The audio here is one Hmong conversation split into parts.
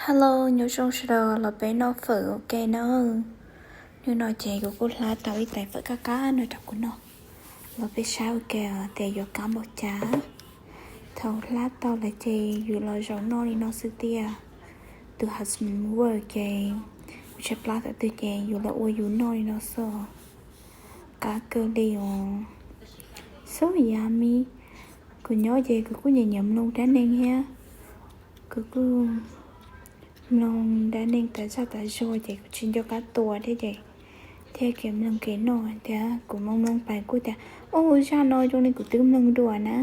Hello, nyob zoo sawv daws los peb noj fawm ua ke na. Hnub no ces kuv kuj hlab tau ib tais fawm qab qab no rau kuv noj. Los peb saib ua ke tias yuav qab npaum cas. Thaum hlab tau lawm ces yus los zaum noj li no xwb tiag. Tus husband work ces tshaib plab thaum twg ces yus los ua yus noj li no xwb. Qab kawg li os. So yummy. Kuv nyob ces kuv kuj nyiam nyiam mloog dab neeg thiab. Kuv kuj mloog dab neeg tas zaj tas zog ces kuv tsis nco qab tua thiab ces thiaj kev mloog kev noj thiab. Kuv mloog mloog pais kuj tias, ub, zaj no zoo li kuv twb mloog dua na.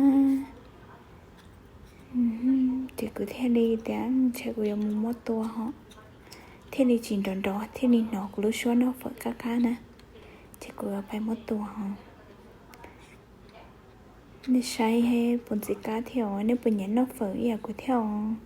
Ces kuv thiaj li tias ntshe kuv yuav mus muab tua ho, thiaj li tsis nrov nrov thiaj li hnov kuv lub suab noj fawm qab qab na. Ces kuv yuav pais muab tua ho. Nej saib puas ntxim qab thiab os, nej puas nyiam noj fawm ib yam kuv thiab os?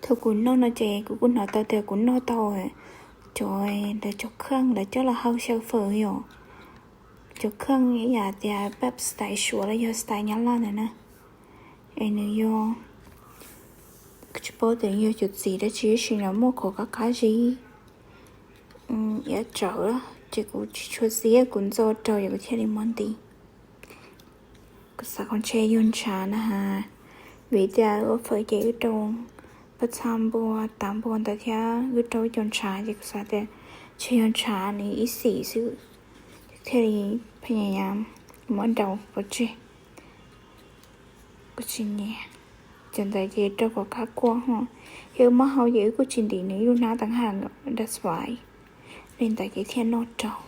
Thaum kuv noj no ces kuv kuj hnov tau tias kuv noj tau cov, lawv cov kheej lawv coj los hau xyaw fawm yom. Cov kheej ib yam tias pab style Suav los yog style Nyab Laj ntawd na. Es nws yog, kuv tsis paub tias yog cov txiv dab tsi tab sis nws muaj qhov qab qab zib, iab tsawv, ces kuv tsis tshua txiv, kuv ntxo rau ces kuv thiaj li muab nti. Kuv xav kom ntshe yog ntshav na has, vim tias ua fawm ces wb rau paj txha npua tav npua ntawd thiab wb rau ib co ntshav ces kuv xav tias ntshe yog ntshav nws ib xim xwb, thiaj li pha nyas muab nrau pov tseg. Kuv tsis nyiam. Cov ntawd ces rau kom qab kuaj ho, yog wb muab hau ces wb kuj tsis ntim nws ib lub hnab teev haj, that's why. Li ntawd ces thiaj noj rau.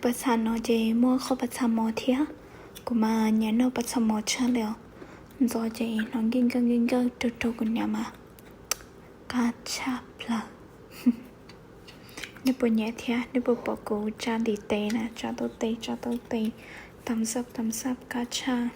Pas txha no ces muaj qhov pas txha mos thiab. Kuv mas nyiam noj pas txha mos tshaj li os. Ntxov ces hnov nkawj nkawj nkawj nkawj rau rau kuv nyiam mas qab tshaj plaws. Nej puas nyiam thiab? Nej puas pom kuv tsa ntiv tes na, tsa tau tes, tsa tau tes, thumbs up, thumbs up, qab tshaj.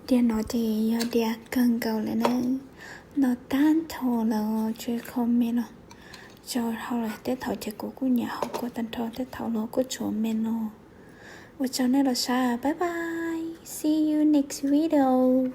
Diav no ces yog diav kawg nkaus lawm na. No tag nrho lawm, tsis comment no. Tso dhau lawm, tej thaum ces kuv kuj nyiam hau kua tag nrho, tej thaum los kuj tshuav me no. Ua tsaug nej los saib, bye bye, see you next video.